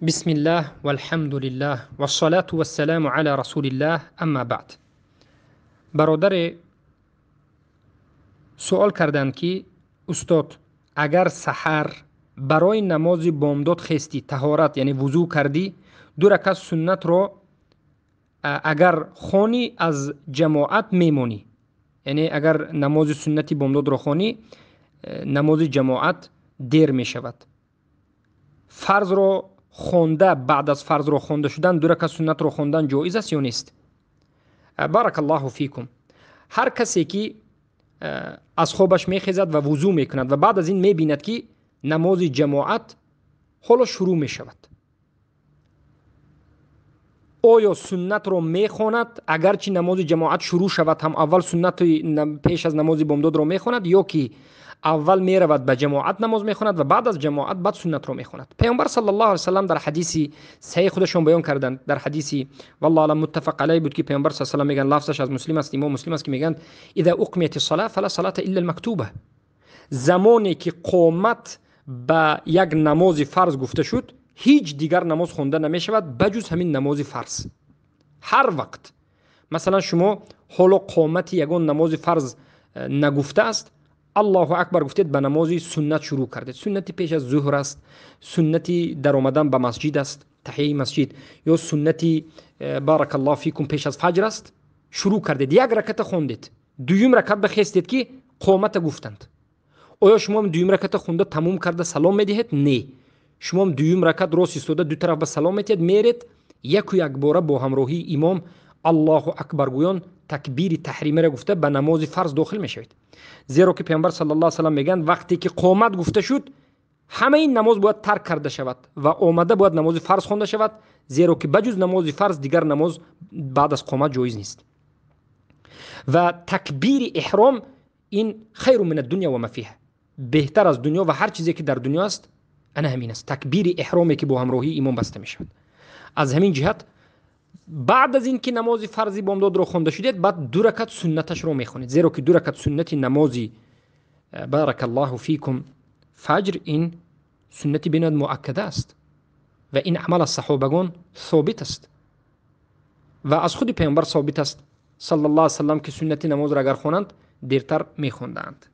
Бисмиллаҳ валҳамдулиллаҳ вассалату вассаламу ала расулиллаҳ, амма баъд. Бародаре суол карданд, ки устод, агар саҳар барои намози бомдод хестӣ, таҳорат, яъне вузӯ кардӣ, ду ракат суннатро агар хонӣ, аз ҷамоат мемонӣ, яъне агар намози суннати бомдодро хонӣ, намози ҷамоат дер мешавад. Фарзро хонда, баъд аз фарзро хонда шудан ду ракат суннатро хондан ҷоиз аст ё нест? Баракаллоҳу фикум. Ҳар касе ки аз хобаш мехезад ва вузӯ мекунад ва баъд аз ин мебинад, ки намози ҷамоат ҳоло шурӯъ мешавад, оё суннатро мехонад, агарчи намози ҷамоат шурӯъ шавад ҳам, аввал суннати пеш аз намози бомдодро мехонад ё ки аввал меравад, ба ҷамоат намоз мехонад ва баъд аз ҷамоат баъд суннатро мехонад? Паёмбар саллаллоҳу алайҳи васаллам дар ҳадиси саҳеҳ худашон баён карданд, дар ҳадиси, валлоҳу аълам, муттафақ алайҳ буд, ки паёмбар саллаллоҳу алайҳи васаллам мегӯянд, лафзаш аз Муслим аст, имом Муслим аст, ки мегӯянд: إذا أقيمت الصلاة فلا صلاة إلا المكتوبة. Замоне ки қомат ба як намози фарз гуфта шуд, ҳеҷ дигар намоз хонда намешавад ба ҷуз ҳамин намози фарз. Ҳар вақт, масалан, шумо ҳоло қомати ягон намози фарз нагуфтааст, Аллоҳу акбар гуфтед, ба намози суннат шурӯъ кардед, суннати пеш аз зуҳр аст, суннати даромадан ба масҷид аст, таҳияи масҷид, ё суннати, баракаллоҳу фикум, пеш аз фаҷр аст, шурӯъ кардед, як раката хондед, дуюм ракат бахестед, ки қомата гуфтанд. Оё шумо дуюм раката хонда тамом карда салом медиҳед? Не, шумо дуюм ракат рост истода, ду тараф ба салом метиҳед, меред, яку якбора бо ҳамроҳии имом Аллоҳу акбар гӯён, такбири таҳримаро гуфта, ба намози фарз дохил мешавед. Зеро ки паёмбар саллаллоҳу алайҳи васаллам мегӯянд: вақте ки қомат гуфта шуд, ҳамаи намоз бояд тарк карда шавад ва омада бояд намози фарз хонда шавад, зеро ки ба ҷуз намози фарз дигар намоз баъд аз қомат ҷоиз нест. Ва такбири эҳром ин хайру мин аддунья ва ма фиҳа, беҳтар аз дунё ва ҳар чизе ки дар дунё аст, ана ҳамин аст, такбири эҳроме ки бо ҳамроҳии имом баста мешавад. Аз ҳамин ҷиҳат, баъд аз ин ки намози фарзи бомдодро хонда шудед, баъд ду ракат суннаташро мехонед, зеро ки ду ракат суннати намози, баракаллоҳу фикум, фаҷр ин суннати бениҳоят муаккада аст ва ин амал аз саҳобагон собит аст ва аз худи паёмбар собит аст, саллаллоҳу алайҳи васаллам, ки суннати намозро агар хонанд, дертар мехондаанд.